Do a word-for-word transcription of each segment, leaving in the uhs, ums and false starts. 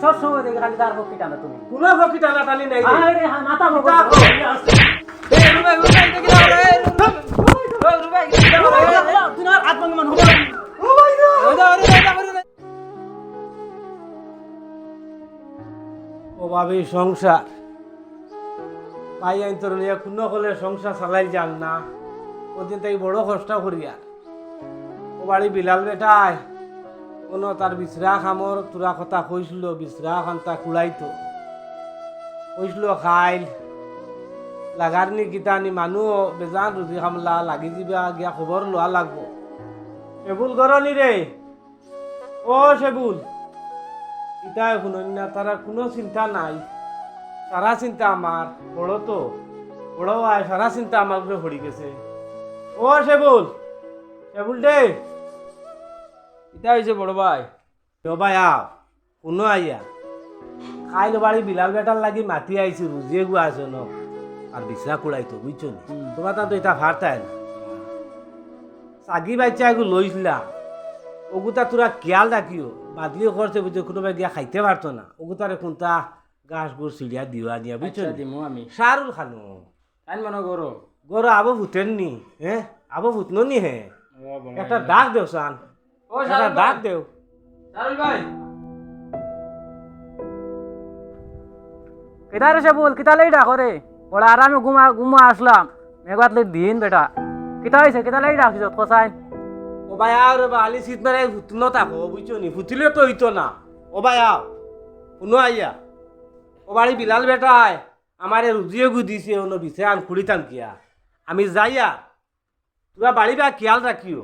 সব সময় দেখি খালি তার পক্ষে টানো তুমি। কোনো পক্ষে টানাটানি নাই রে। আরে, হ্যাঁ, মাথা বকো। কিতা কও? এই, রুবাই, রুবাই, এটা কিতা করে? এই, রুবাই, রুবাই, এটা কিতা করে? এই, তুই না হাত ভাঙে মানুষ। ও ভাই রে। ওই দে, ওই দে, ওই দে, ওই দে। ও ভাবি, সংসার। ভাই, আইন তোর নিয়ে কোনো হলে সংসার চালাই যান না। ওদিন তাই বড় কষ্ট করিয়া। ও বাড়ি বিলাল বেটায়, কোনো তার বিছরা কামর তুরা কথা কইছিল, বিছরা খান্তা কুড়াইতো। কইছিল খাইল, লাগার নি কিতা নি মানু বেজান রুজি কামলা লাগি যিবা গিয়া খবর লওয়া লাগবো। এবুল গরনি রে, ও সেবুল, ইতায় হুনইন না, তারা কোনো চিন্তা নাই। সারা চিন্তা আমার, বড় তো, বড় ভাই, সারা চিন্তা আমার উপরে পড়ি গেছে। ও সেবুল, সেবুল দে, ইতা হইছে বড় ভাই। ও ভাই আও, হুনো আইয়া। খাইল বাড়ি বিলাল বেটার লাগি মাতি আইছি, রুজিয়ে গু আছে ন। আর বিছরা কুড়াইতো, বুঝছো নি? হুম। তোমরা তো ইতা ফারতায় না। সাগি বাচ্চা এগু লইছিলাম। ওগুতা তোরা খেয়াল রাখিও। বাদলি করছে বুঝছো, কোনো ভাই গিয়া খাইতে পারতো না। ওগুতারে কোনটা ঘাস ঘুস ছিড়িয়া দিও আনিয়া, বুঝছো আচ্ছা, নি? দিমু আমি। শাহরুল খানো। তাই মনে করো। গরো আবো ফুটেন নি, হ্যাঁ? আবো ফুটনো নি হে? ও, বড় একটা ভাই। ডাক দেও সান। ও, একটা শাহরুল ডাক ভাই। দেও। শাহরুল ভাই। কিতা রে সেবুল, কিতা লাগি ডাকো রে? ওরা আরামে ঘুমা, ঘুমা আসলাম। মেঘাত লই দিন বেটা। কিতা হইছে? কিতা লাগি ডাকছিস? কোথায়? ও ভাই, আও রে বা, আলি শীত মারে ফুটনো থাকো, বুঝছো নি? ফুটিলে তো হইতো না। ও ভাই, আও। হুনো আইয়া। ও বাড়ি বিলাল বেটায়। আমারে রুজিয়ে গু দিছে, অন্য বিছে আন খুঁড়িতাম কিয়া। আমি যাইয়া, তোরা বাড়ি বা খেয়াল রাখিও।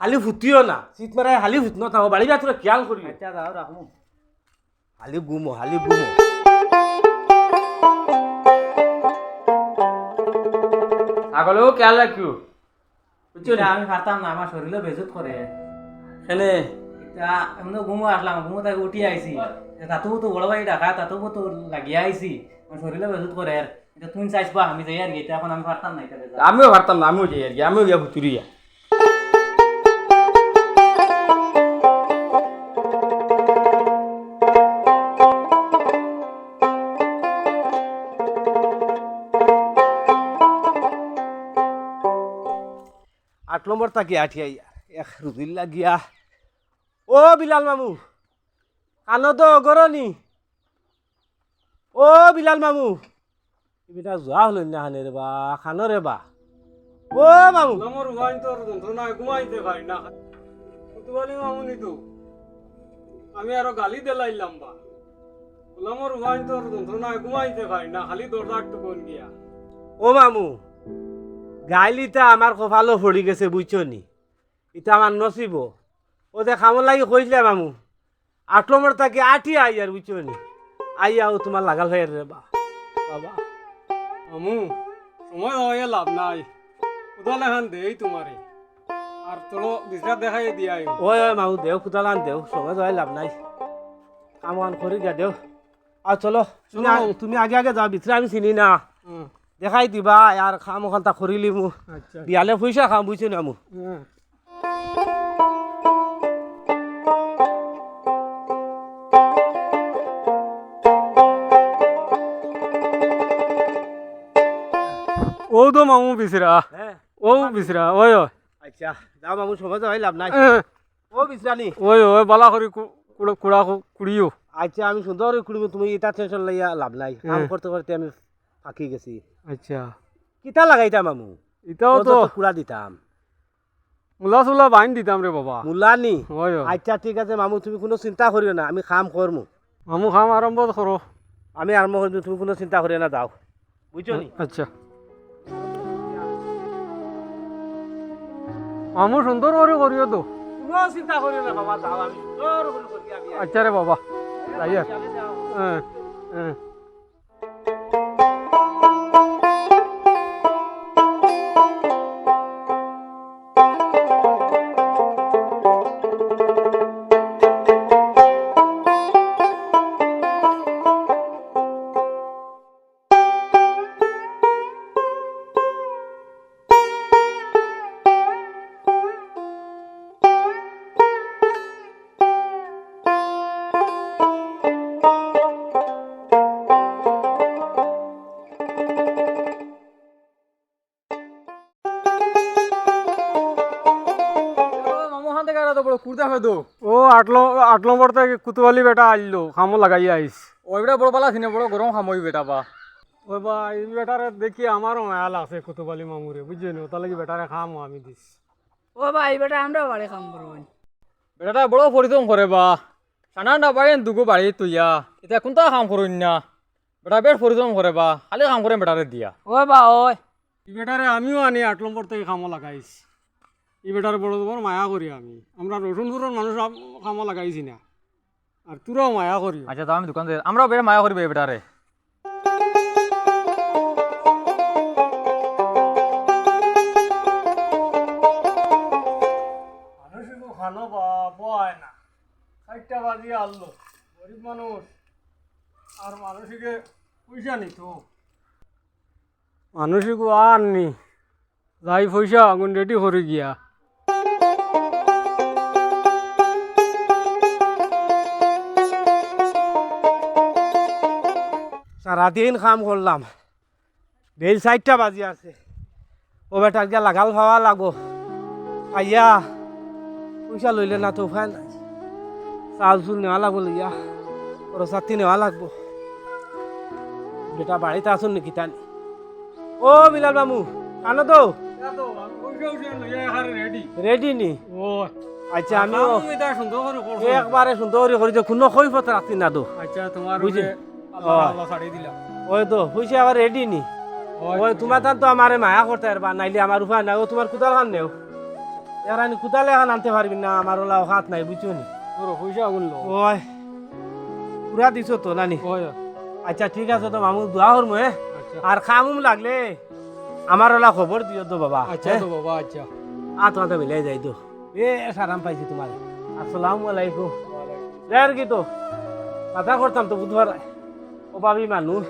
খালি ফুটিও না, শীত মারায় খালি ফুটনো থাকো, বাড়ি বা তোরা খেয়াল করিও। আচ্ছা, যাও, রাখমু। খালি ঘুমো, খালি ঘুমো। ছাগলেও খেয়াল রাখিও। বুঝছো নি? আমি পারতাম না, আমার শরীরে বেজুত করে। কেনে? ইতা এমনে ঘুমো আসলাম, ঘুমো থাকি উঠি আইছি। তাতেও তো বড় ভাই ডাকা, তাতেও তো লাগিয়া আইছি। আমার শরীরে বেজুত করে। ইতা তুই চাইছ বা, আমি যাই আর কি, ইতা এখন আমি পারতাম না, ইতা বেজার। আমিও পারতাম না, আমিও যাই আর কি, আমিও গিয়া ফুতুরিয়া। আট নম্বর থাকি আটি আইয়া, এক রুজির লাগিয়া। ও বিলাল মামু, কানো তো গরনি। ও বিলাল মামু, ইবিটা জুয়া হলো না হানে রে বা, খানো রে বা। ও মামু। আমার ভাই তোর যন্ত্রণায় ঘুমাইতে পারি না। কুতুবালি মামু নিতু। আমি আরো গালি দিলাইলাম বা। গোলামর ভাই তোর যন্ত্রণায় ঘুমাইতে পারি না, খালি দরজার টুকুন গিয়া। ও মামু, গাইলিটা আমার কপালো পড়ি গেছে, বুঝছো নি? ইটা আমার নসিব। ও যে খামর লাগি কইছিলাম মামু, আট নম্বর থাকি আটি আইয়ার, বুঝছো নি? আইয়াও তোমার লাগাল হয়ে রে বা, বাবা। মামু, সময় হয়ে লাভ নাই। কোদাল এখান দেই তোমারে। আর চলো, বিছরা দেখাই দিয়াই। ওই, ওই, মামু, দেও, কোদাল আন দেও, সময় হয়ে লাভ নাই। কাম আন করি গিয়া দেও। আর চলো, তুমি চলো। আ-, তুমি আগে আগে যাও, ভিতরে আমি চিনি না। হুম। দেখাই দিবা, আর কাম ওখানটা করিলিমু। আচ্ছা। বিয়ালে পয়সা খাম, বুঝছো না, মু? হুম। ও তো মামু বিছরা। হ্যাঁ। ও বিছরা, ওই, ওই। আচ্ছা, যাও মামু, সময় যাওয়াই লাভ নাই। হ্যাঁ। ও বিছরানি। ওই, ওই, বালা করি কু-, কুড়া-, কুড়া কু-, কুড়িও। আচ্ছা, আমি সুন্দর করি কুড়িমু, তুমি ইটা tension লইয়া লাভ নাই। কাম হুম। করতে করতে আমি ফাঁকি গেছি। আচ্ছা। কিতা লাগাইতাম মামু? ইটাও কত তো তো কুড়া দিতাম। মুলা সুলা বাইন দিতাম রে বাবা। মুলা নি? ওই, ওই। আচ্ছা, ঠিক আছে মামু, তুমি কোনো চিন্তা করিও না, আমি কাম করমু। মামু কাম আরম্ভ করো। আমি আরম্ভ করি, তুমি কোনো চিন্তা করিও না, যাও। বুঝছো নি? আচ্ছা। মামু সুন্দর করি করিও তো। কোনো চিন্তা করিও না বাবা, যাও, আমি সুন্দর করি করি আমি আচ্ছা রে বাবা, যাই আর। যাও। হ্যাঁ, হ্যাঁ। আট ন-, আট নম্বর থাকি কুতুব আলী বেটা আইলো, কামো লাগাইয়া আইস। ওই বেটা বড় বালা চিনে, বড় গরম কাম ওই বেটা বা। ওই বা, ই বেটারে দেখি আমারও মায়া লাগছে কুতুব আলী মামুরে, বুঝছইন নি? ওটার লাগি বেটারে কামও আমি দিছি। ও বা, ই বেটা আমরার বাড়ি কাম করইন। বেটাটা বড় পরিশ্রম করে বা। সানা না পাইন দুগু বাড়ি তুইয়া। ইতা কুনতা কাম করইন না। বেটা বেশ পরিশ্রম করে বা, খালি কাম করে বেটারে দিয়া। ওই বা, ওই। ই বেটারে আমিও আনি আট নম্বর থাকি কামো লাগাইছি। ই বেটারে বড় জবর মায়া করি আমি। আমরা রসুলপুরর মানুষ আম-, কামো লাগাইছি না। আর তোরাও মায়া করি। আচ্ছা, তো আমি দোকান যাই। আমরাও বেশ মায়া করি বে বেটারে। মানুষ এগু খানো বা, বয় না। চাইরটা বাজি আনলো। গরিব মানুষ। আর মানুষ এগে পয়সা নিত। মানুষ এগু আর নি। যাই পয়সা আগুন রেডি করি গিয়া। সারাদিন কাম করলাম, বেইল চাইরটা বাজি আছে। ও বেটার গিয়া লাগাল পাওয়া লাগবো। আইয়া পয়সা লইলে না তো উপায় নাই। চাউল চুল নেওয়া লাগবো লইয়া, খরচাতি নেওয়া লাগবো। বেটা বাড়িত আছইন নি কিতা নি? ও বিলাল মামু, কানো তো? রেডি নি? ও। আচ্ছা, আমিও একবারে সুন্দর করি করি দেও, কুনু কৈফত রাখছি না তো। আচ্ছা, তোমার বুঝি? ওই তো, পয়সা আবার রেডি নি? ওই, তুমার তান তো আমারে মায়া করতে পারবা, নাইলে আমার উপায় নাই। ও তুমার কুদাল খান নেও। এরানি কুদাল এখান আনতে পারবি না, আমার ওলা অকাত নাই, বুঝছো নি? পয়সা আগুন লো। ওই, পুরা দিছো তো, নানি? ওই। আচ্ছা, ঠিক আছে তো মামু, দোয়া করমু, হ্যাঁ? আচ্ছা। আর কামুম লাগলে আমার ওলা খবর দিও তো বাবা, আচ্ছা হ্যাঁ? তো বাবা, আচ্ছা। আ, তোমার তো মিলাই যাই তো। বেশ আরাম পাইছি তোমার। আসসালামু আলাইকুম। ওয়ালাইকুম। যাই আর কি তো, কথা করতাম তো বুধবার। ও ভাবি মানুষ।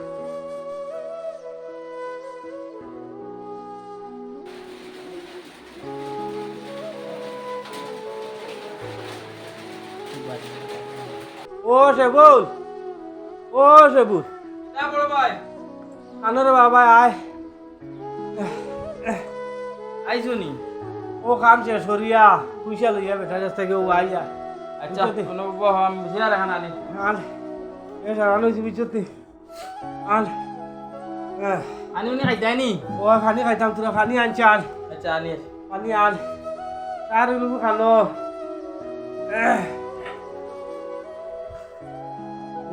ও সেবুল, ও সেবুল। না বড় ভাই। আনো রে বাবা, আয়। আইছো নি? ও কাম শেষ করিয়া, পয়সা লইয়া বেটার কাছ থাকি ও আইয়া। আচ্ছা, বুঝছো তে? কোনো বাবা, আমি বিশাল এখান আনি। আন। এ সারানো হইছে, বুঝছো তে? আন। আহ। আনি উনি খাইতাই নি? ও, পানি খাইতাম, তোরা পানি আনছে, আন। আচ্ছা, আনি। পানি আন। আর উলু খানো। আহ।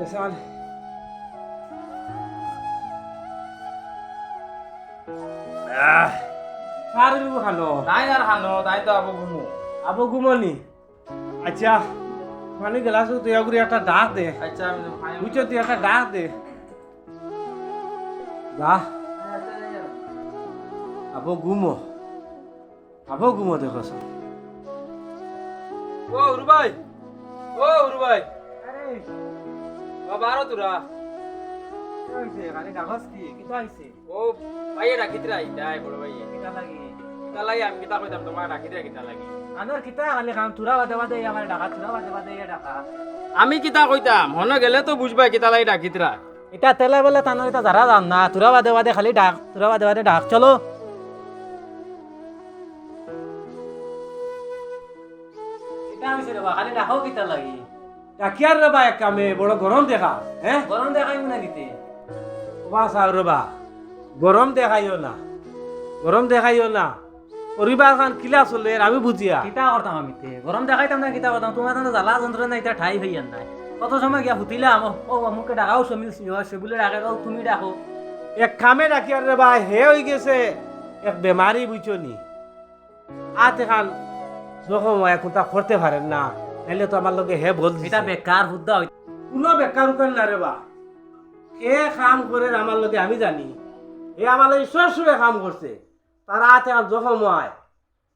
এ সান। আহ, সার দিব খানো। তাই আর খানো, তাই তো আবো ঘুমো। আবো ঘুমো নি? আচ্ছা, পানি গ্লাস তো ইয়া করি একটা ডাক দে। আচ্ছা, আমি তো খাই। বুঝছো, তুই একটা ডাক দে। যা। আবো ঘুমো। আবো ঘুমো দেখো সব। ও হুরু ভাই, ও হুরু ভাই। আরে। বাবা, আরো তোরা। কি হইছে? খালি ডাকস কি? কিতা হইছে? ও ভাইয়ে ডাকিতরা ইতাই, বড় ভাইয়ে। কিতা লাগি? কিতা লাগি আমি কিতা কইতাম তোমার, ডাকিতরা কিতা লাগি? আনোর কিতা খালি কাম, তোরা বাদে বাদে এই আমার ডাকা, তোরা বাদে বাদে এই ডাকা। আমি কিতা কইতাম? হনো গেলে তো বুঝবায় কিতা লাগি ডাকিতরা। ইতা তেলা বেলা তানো ইতা যারা যান না, তোরা বাদে বাদে খালি ডাক, তোরা বাদে বাদে ডাক, চলো। কিতা হইছে রে বা, খালি ডাকো কিতা লাগি? ডাকিয়ার রে বা এক কামে, বড় গরম দেখা, হ্যাঁ? গরম দেখাইব না কিতে? ও বা চাও রে বা, গরম দেখাইও না, গরম দেখাইও না। পরিবার খান কিলা চলের আমি বুঝিয়া। কিতা করতাম আমি তে? গরম দেখাইতাম না, কিতা করতাম? তোমার জন্য জ্বালা যন্ত্রণা ইতা ঠাই হইয়ার নাই। কত সময় গিয়া ফুটিলাম, ও, ও, অমুকে ডাকাও, সমীর সিংহ, সেবুলে ডাকে, ও, তুমি ডাকো। এক কামে ডাকিয়ার রে বা, হে হই গেছে এক বেমারি, বুঝছো নি? আত এখান জখম হয়, কোনটা করতে পারেন না, নাইলে তো আমার লগে হে বল দিছে। ইটা বেকার হুদ্দা হই- কোনো বেকার উকার না রে বা, হে কাম করের আমার লগে আমি জানি, হে আমার লগে সবসময় কাম করছে। তার আত এখান জখম হয়,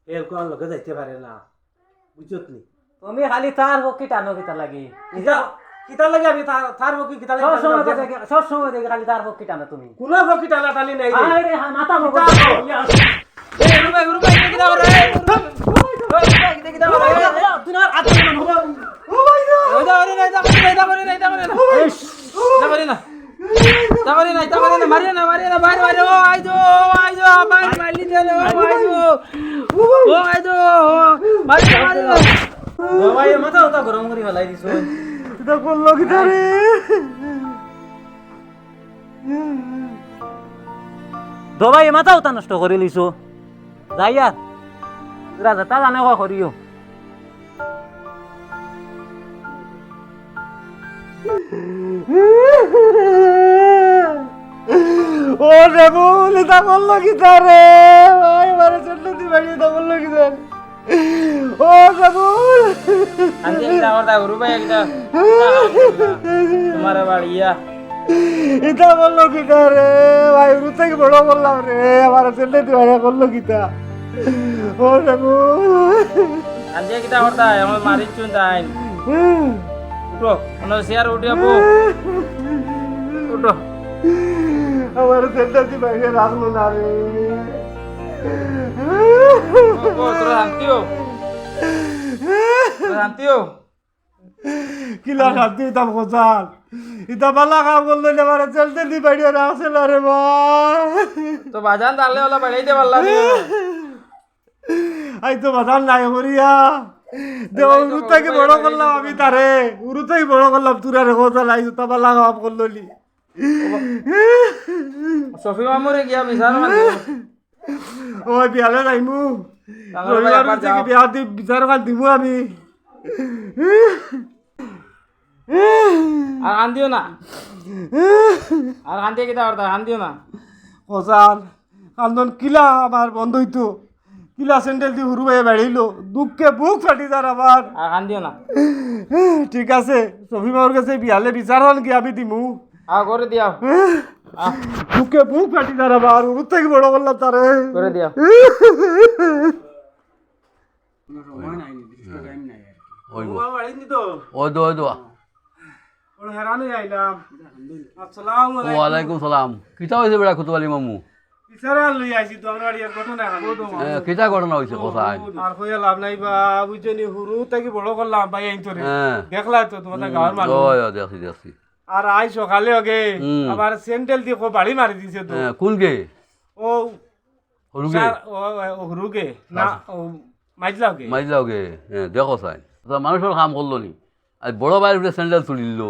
হে কোন লগে যাইতে পারে না, বুঝছত নি? তুমি খালি তার পক্ষে টানো কিতা লাগি? কিতা, কিতা লাগি আমি তার, তার পক্ষে কিতা লাগি সব টানো সময় লাগি? দেখি, সব সময় দেখি খালি তার পক্ষে টানো তুমি। কোনো পক্ষে টানাটানি নাই রে। আরে হ্যাঁ, মাথা মগজ কিতা? ইয়া। এ, হুরু ভাই, হুরু ভাই, কিতা করে? হুরু ভাই, কিতা করে? তুই না আর আত দিবি না। ও ভাই রে। ওই দা, ওই দা, ওই দা, ওই দা, ওই দা, ওই দা, ওই দা। ইস। কিতা করে না? ইতা করি না, ইতা করি না, মারিও না, মারিও না, মারি, মারি, ও আইজো, ও আইজো, মারি, মারি দে রে, ও আইজো, ও আইজো, ও, মারি, মারি, মারি। দবাইয়ে মাথা উতা গরম করি ফালাই দিছো। ইতা করলো কিতা রে? দবাইয়ে মাথা উতা নষ্ট করিলিছো। যাইয়ার। তোরা যেতা জানে করিও। ও রে বল, ইতা করলো কিতা রে? ভাই, আমারে ছেড়ে দি ভাই, ইতা করলো কিতা রে? ও রে বল। আনতে ইতা করতা, গুরু ভাই, একটা তোমার বাড়িয়া। ইতা করলো কিতা রে? ভাই, হুরু থাকি বড় করলাম রে, আমারে ছেড়ে দি ভাই, করলো কিতা? ও রে বল। আনতে কিতা করতা, আমার মারির চুন তাইন। উঠো, মানে চেয়ার উঠিয়া বউ। উঠো। আমার সেন্টাসি বাইরে রাখলো না রে। ও, তোরা শান্তি হও। তোরা শান্তি হও। কিলা শান্তি হইতাম কসাল? ইতা বালা কাম করলো না, আমার সেন্টাসি বাইরে রাখছে না রে ভাই। তো বাজান তাহলে ওলা বেড়াইতে পারলা নি? আই তো বাজার নাই করিয়া। দে, হুরু থাকি বড় করলাম আমি তারে। হুরু থাকি বড় করলাম, তুরা রে কথা নাই, জুতা বালা কাম করলো নি। শফি মামুরে গিয়া বিচার মানে। ওই বিয়ালে যাইমু। তাহলে ভাই রবিবার একবার হচ্ছে কি যাও। বিয়া দি-, বিচার খান দিমু আমি। আর কান্দিও না। আর কান্দিয়া কিতা করতা? কান্দিও না। কসাল, কান্দন কিলা আমার বন্ধ হইতো? কিলা সেন্ডেল দি হুরু ভাইয়ে বেড়াইলো? দুঃখে বুক ফাটি যার আমার। আর কান্দিও না। ঠিক আছে, শফি মামুর গেছে বিয়ালে বিচার হন কি আমি দিমু। আ, করে দিয়াও। আ। দুঃখে বুক ফাটি যার আমার, হুরু থাকি বড় করলাম তারে। করে দিয়াও। কোনো সময় নাই, নির্দিষ্ট টাইম নাই আর কি। ওই গো। বাবা বাড়ি নি তো? ওই দো, ওই দো। ওরা হেরান হয়ে আইলাম। আসসালামু আলাইকুম। ওয়ালাইকুম সালাম। কিতা হইছে বেটা কুতুব আলী মামু? বিচারে আর লই আইছি তো আমরা বাড়ি আর ঘটনা এখন। এ, কিতা ঘটনা হইছে কথা আইন? আর কইয়া লাভ নাই বা, বুঝছো নি, হুরু থাকি বড় করলাম ভাই আইন তোরে। হ্যাঁ। দেখলা তো তোমাদের হুম, গাঁওর মানুষ। ওই, ওই, দেখছি, দেখছি। আর আজ সকালে ওকে হুম। আবার সেন্ডেল দি কো বাড়ি মারি দিছে তো। হ্যাঁ, কোন গে? ও হুরুগে? স্যার, ও, ও, ও হুরুগে। না, আচ্ছা। ও মাইজলাওগে। মাইজলাওগে, হ্যাঁ, দেখো চাই। তো মানুষর কাম করলো নি। আর বড় ভাইর উপরে সেন্ডেল তুলিল।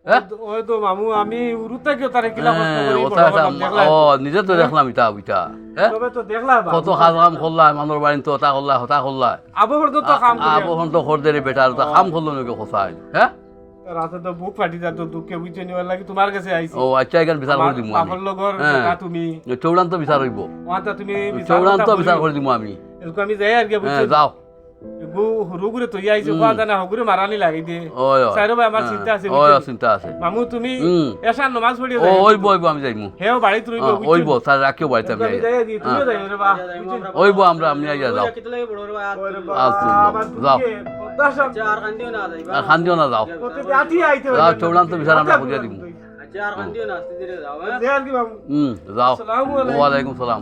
হ্যাঁ? ওই তো, ওই তো মামু, আমি হুরু থাকি তারে কিলা কষ্ট হ্যাঁ, করি ওটা বড় একটা করলাম, মা-, দেখলা তো। ও, নিজে তো হ্যাঁ? দেখলাম ইটা, ওইটা। হ্যাঁ? তবে তো দেখলা বা, কত কাজ কাম করলা, মানুর বাড়িত তো ওটা করলা, ওটা করলা। আবো হর তো আ-, কাম করি আবো আমি। হন তো কর দে রে বেটা, আর ওটা ও। কাম করলো নাকি কোথায়? হ্যাঁ? রাতে তো বুক ফাটি যার দুঃখে, বুঝছো নি, ওর লাগি তোমার গেছে আইছি। ও, আচ্ছা, এখান বিচার করে দিমু আমি। বাপর লগর হ্যাঁ। বেটা তুমি। চূড়ান্ত বিচার হইব। ওটা তুমি বিচার চূড়ান্ত করতা বিচার করিও। করে দিমু আমি। এলকু আমি যাই আর কি, হ্যাঁ, বুঝছো নি? যাও। এগু হুরু গুরে তৈয়া আইছে, হুম। কোয়া জানা হগুরে মারানি লাগি দে। ওই, ওই। সাইরো ভাই, আমার হ্যাঁ। চিন্তা আছে, ওই, বুঝছো ওই, নি? চিন্তা আছে। মামু, তুমি হুম। এসার নমাজ পড়িয়া ও, যাই। ওইব, ওইব, আমি যাইমু। হেও বাড়িত রইব, হ্যাঁ, বুঝছো ওইব, নি? তার রাখিও বাড়িতে আমি আমি যাই। যাই আর কি, তুমিও হ্যাঁ। যাই রে বা, বুঝছো নি? ওইব, আমরা, আমি আইয়া যাও। কিতা লাগে বড় রে বা, আর ওরে তুমি বা, আচ্ছা, আবার তুমি যাও। কি, পদ্মা সব আচ্ছা, আর কান্দিও না যাইবা। আর কান্দিও না, যাও। কত জাতি আইতে যাও, হবে। চূড়ান্ত বিচার আমরা করিয়া দিমু। আচ্ছা, আর কান্দিও না, আস্তে ধীরে যাও, হ্যাঁ? যাই আর কি বাবু। হুম, যাও। আসসালামু আলাইকুম। ওয়ালাইকুম সালাম।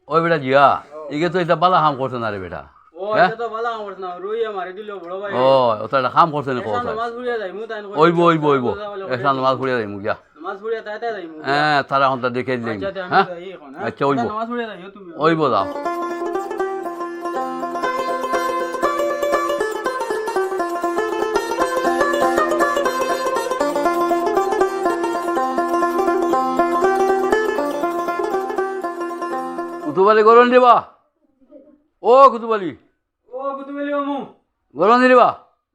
ওই বেটা জিয়া, ইগে তো ইটা বালা কাম করছে না রে বেটা। ও, হ্যাঁ? ইটা তো বালা কাম করছে না, রইয়া মারি দিল বড় ভাই। ও, ও তো একটা কাম করছে না, এসার কথা। নামাজ পড়িয়া যাইমু, তাই না? ওইব, ওইব, ওইব। এসার নামাজ পড়িয়া যাইমু গিয়া। নামাজ পড়িয়া তাই তাই যাইমু। হ্যাঁ, তারা হন্তা দেখে দিলাম। আচ্ছা, তে আমি হ্যাঁ? যাই এখন, হ্যাঁ? আচ্ছা, ওইব। নামাজ পড়িয়া যাইও তুমি। ওইব যাও। কুতুব আলী গরম দিবা? ও কুতুব আলী। ও কুতুব আলী মামু। গরম দিবা?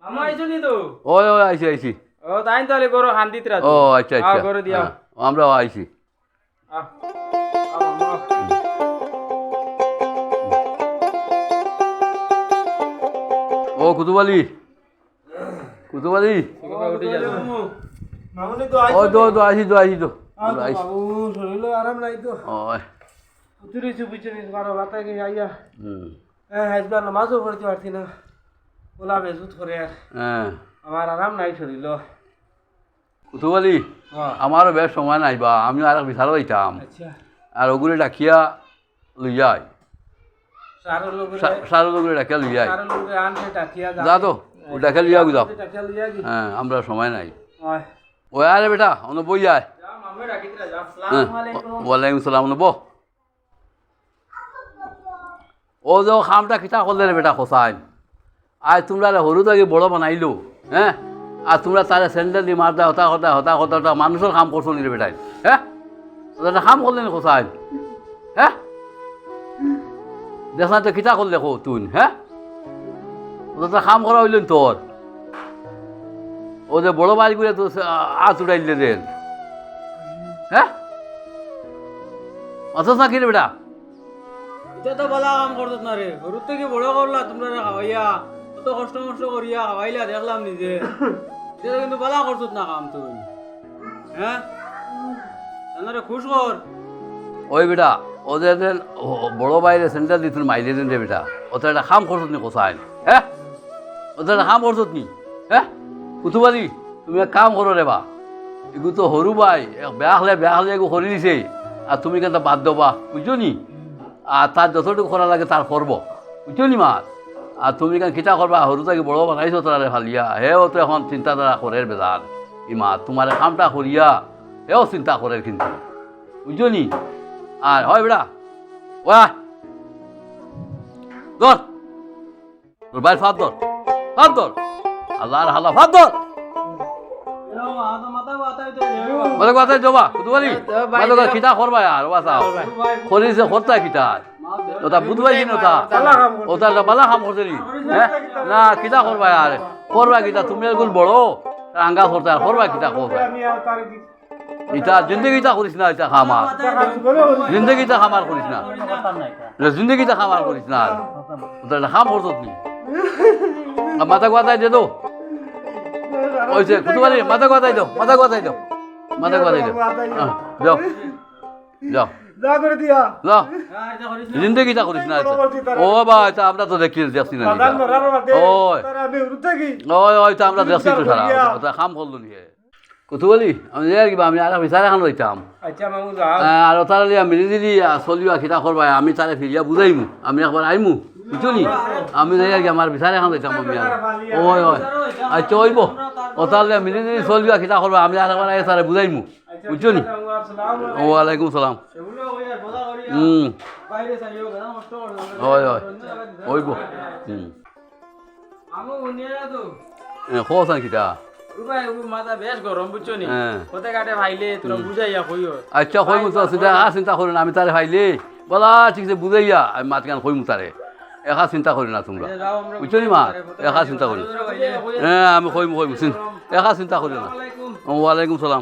মামু আইছো নি তো? ওই, ওই, আইছি, আইছি। ও, তাই তাহলে গরো হান্দিত রাত। ও, আচ্ছা, আ, আচ্ছা। গরো দিয়া। হ্যাঁ, আমরাও আইছি। আ, আ, মামু। ও কুতুব আলী। কুতুব আলী। মামু, মামু নি তো ও, আইছো তো, নি? তো, আইছি তো, আইছি তো। আ, তো আইছি। বাবু, শরীরও আরাম নাই তো। ওই। উঠি রইছি, বুঝছো নি, তোমার বাতাকে আইয়া। হুম। হ্যাঁ, হ্যাঁ, আজকাল নামাজও পড়তে পারছি না। ওলা বেজুত করে আর। হ্যাঁ। আমার আরাম নাই শরীরও। কুতুব আলী, হ্যাঁ। আমারও বেশ সময় নাই বা, আমি আর এক বিচারও যাইতাম। আচ্ছা। আর ওগুলো ডাকিয়া লইয়া আই। সারো লোকরে, সা-, সারো লোকরে ডাকিয়া লইয়া আই। সারো লোকরে আনছে ডাকিয়া যা। যা তো, ও ডাকিয়া লইয়া আই, যাও। ডাকিয়া লইয়া আই। হ্যাঁ, আমরা সময় নাই। ওই। ওই আরে বেটা, অনো বই আয়। যা, মামু ডাকিতরা, যা। হ্যাঁ, আসসালামু আলাইকুম। ওয়ালাইকুম সালাম, অনো বহ। অউ যে অউ কামটা কিতা করলে রে বেটা কছাইন? আইজ তুমরারে হুরু থাকি বড় বানাইলো, হে? আর তুমরা তারে স্যান্ডেল দি মারতায়, হতা কথা, হতা কথা, হতা মানষর কাম করছো নি রে বেটাইন, হে? অউ যে একটা কাম করলে নি কছাইন, হে? দেখছনি তো কিতা করলে কও তুইন, হে? অউ যে একটা কাম করা অইলো নি তোর? অউ যে বড় ভাইর গুরে তো আত উঠাইলে দেন, হে? মাতছ না কিরে বেটা? ইটা তো বালা কাম করছত না রে, হুরু থাকি বড় করলা তুমরারে খাওয়াইয়া, কত কষ্ট মষ্ট করিয়া খাওয়াইলা দেখলাম নিজে। ইটা তো কিন্তু বালা করছত না কাম তুইন, হে? তানরে খুশ কর। ওই বেটা, অউ যে দেন, ও, বড় ভাইরে স্যান্ডেল দি তুইন মাইরলে দেন রে বেটা, অউ তো একটা কাম করছত নি কছাইন, হে? অউ তো একটা কাম করছত নি, হে? কুতুব আলী, তুমি এক কাম করো রে বা, ইগু তো হুরু ভাই, এক বেয়াখলে, বেয়াখলে ইগু করি দিছে, আর তুমি কেনে বাদ দেও বা, বুঝছো নি? আর তার যতটুকু করা লাগে তার করবো, বুঝছো নি মাত? আর তুমি কেনে কিতা করবা, হুরু থাকি বড় বানাইছো তারে ফালিয়া, হেও তো এখন চিন্তাধারা করের বেজান, ই মাত, তুমার কামটা করিয়া, হেও চিন্তা করের কিন্তু, বুঝছো নি? আর হয় বেটা, ওয়া, ধর। তোর ভাইর ফাত ধর, ফাত ধর। আল্লার হালা, ফাত ধর। মাথা কথা জবা, কুতুব আলী। মাথা কথা কিতা করবায় আর, বাঁচাও। করিছে, করতায় কিতা? অতা বুঝবায় কি না অতা? অতা একটা বালা কাম করছে নি? হে? না, কিতা করবায় আর? করবায় কিতা? তুমি এগুন বড়, আঙ্গা করতায় আর, করবায় কিতা করবায়? ইতা জিন্দেগিত ইতা করিস না, ইতা কাম আর। জিন্দেগিত ইতা কাম আর করিস না। ইতা জিন্দেগিত ইতা কাম আর করিস না আর। ইতা একটা কাম করছত নি। আর মাথা গুয়াতাই দে দেও। ওই যে, কুতুব আলী, মাথা গুয়াতাই দেও, মাথা গুয়াতাই দেও। মাথা গুয়াতাই দেও। হ্যাঁ, যাও। যাও। যা করে দিয়া। যাও। জিন্দেগিত ইতা করিস না, ইতা। ও বা, ইতা আমরা তো দেখি, দেখছি না, ইতা। ওই। ওই, ওই, ইতা আমরা দেখছি তো সারা। ইতা কাম করলো নি। কুতুব আলী, আমি যাই আর কি বা, আমি আর বিচার এখান লইতাম। আচ্ছা, মামু, যাও। আহ, আর তারা লিয়া মিলি দিলি, আহ, চলিও আর কিতা করবা, আমি তারে ফিরিয়া বুঝাইমু, আমি একবার আইমু, বুঝছো নি? আমি যাই আর কি, আমার বিচার এখান লইতাম আমি আর। ওই, ওই। আচ্ছা, ওইব। ও তাহলে মিলি দিলি চলিও আর কিতা করবা, আমি আর একবার আইয়া তারে বুঝাইমু, বুঝছো নি? ওয়ালাইকুম সালাম। হুম। ওই, ওই। ওইব। হুম। আমু হুনিয়া না তো। এ, কও চাইন কিতা? ও ভাই, ও মাথা বেশ গরম, বুঝছো নি? হ্যাঁ। পথে ঘাটে পাইলে তোরা হুম। বুঝাইয়া কইও। আচ্ছা, কইমু তো, ভাই, চিন্তা, আর চিন্তা করিও না, আমি তারে পাইলে বালা ঠিক আছে বুঝাইয়া আমি মাতখান কইমু তারে। একা চিন্তা করিও না তুমরা। আচ্ছা, যাও, আমরা বুঝছো নি মা? তারে পথে একা চিন্তা করিও না। হ্যাঁ, আমি কইমু, কইমু, চিন-, একা চিন্তা করিও না। আসসালামু আলাইকুম। ওয়ালাইকুম সালাম।